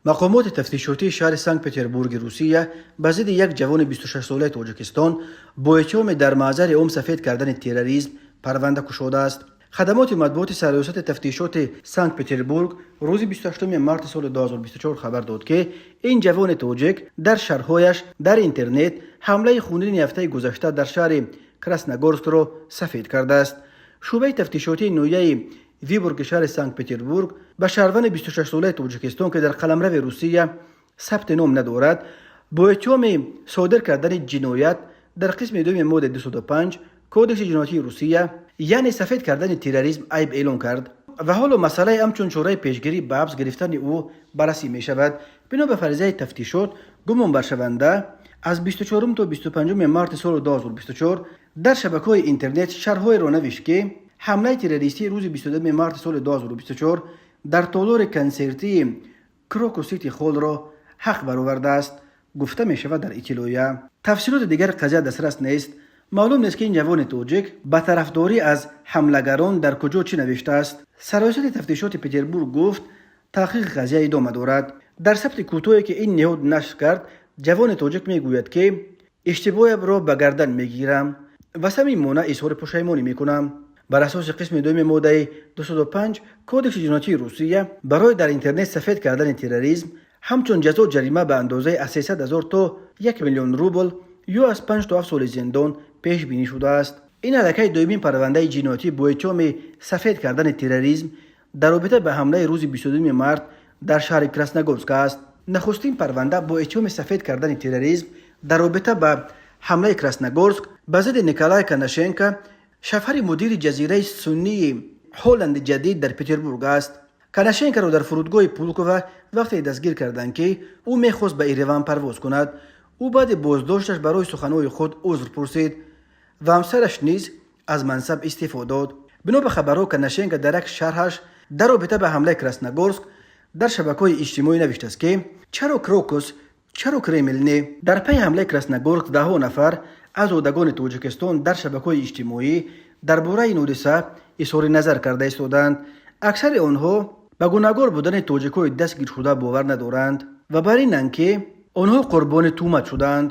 Мақомоти тафтишотии шаҳри Санкт-Петербурги Русия ба зидди як ҷавони 26-солаи Тоҷикистон бо иттиҳоми дар маъзари ом сафед кардани терроризм парванда кушодааст. Хадамоти матбуоти Сарриёсати тафтишоти Санкт-Петербург рӯзи 28 марти соли 2024 хабар дод, ки ин ҷавони тоҷик дар шарҳҳояш дар интернет ҳамлаи хунини ҳафтаи гузашта дар шаҳри Красногорскро сафед кардааст. Шӯъбаи тафтишотии ноҳияи Виборги шаҳри Санкт-Петербург ба шаҳрванди 26-солаи Тоҷикистон, ки дар қаламрави Русия сабти ном надорад, бо иттиҳоми содир кардани ҷиноят дар қисми дуюми моддаи 205 Кодекси ҷиноятии Русия, яъне сафед кардани терроризм, айб эълон кард ва ҳоло масъалаи ҳамчун чораи пешгирӣ ба ҳабс гирифтани ӯ баррасӣ мешавад. Бино ба фарзияи тафтишот, гумонбаршаванда аз 24 то 25 марти соли 2024 дар шабакаҳои интернет шарҳҳоеро навишт, ки ҳамлаи террористии рӯзи 22 марти соли 2024 дар толори консертии Крокус Сити Холлро ҳақ баровардааст, гуфта мешавад дар иттилоия. Тафсилоти дигари қазия дастрас нест. Маълум нест, ки ин ҷавони тоҷик ба тарафдорӣ аз ҳамлагарон дар куҷо чӣ навиштааст. Сарраёсати тафтишоти Петербург гуфт, таҳқиқи қазия идома дорад. Дар сабти кӯтоҳе, ки ин ниҳод нашр кард, ҷавони тоҷик мегӯяд, ки иштибоҳамро ба гардан мегирам ва самимона изҳори пушаймонӣ мекунам. Бар асоси қисми дуюми моддаи 205 Кодекси ҷиноятии Русия барои дар интернет сафед кардани терроризм ҳамчун ҷазо ҷарима ба андозаи аз 300 ҳазор то 1 миллион рубл ё аз 5 то 7 соли зиндон пешбинӣ шудааст. Ин аллакай дуюмин парвандаи ҷиноятӣ бо иттиҳоми сафед кардани терроризм дар робита ба ҳамлаи рӯзи 22 март дар шаҳри Красногорск аст. Нахустин парванда бо иттиҳоми сафед кардани терроризм дар робита ба ҳамлаи Красногорск ба зидди Николай Конашенко, шавҳари мудири ҷазираи суннии Ҳолланди Ҷадид дар Петербург аст. Конашенкоро дар фурудгоҳи Пулково вақте дастгир карданд, ки ӯ мехост ба Ереван парвоз кунад. Ӯ баъди боздошташ барои суханҳои худ узр пурсид ва ҳамсараш низ аз мансаб истеъфо дод. Бино ба хабарҳо, Конашенко дар як шарҳаш дар робита ба ҳамлаи Красногорск дар шабакаҳои иҷтимоӣ навиштааст, ки чаро Крокус, чаро Кремл не? Дар пайи ҳамлаи Красногорск даҳҳо нафар аз зодагони Тоҷикистон дар шабакаҳои иҷтимоӣ дар бораи ин ҳодиса изҳори назар карда истодаанд. Аксари онҳо ба гунаҳгор будани тоҷикҳои дастгиршуда бовар надоранд ва бар инанд, ки онҳо қурбони туҳмат шудаанд.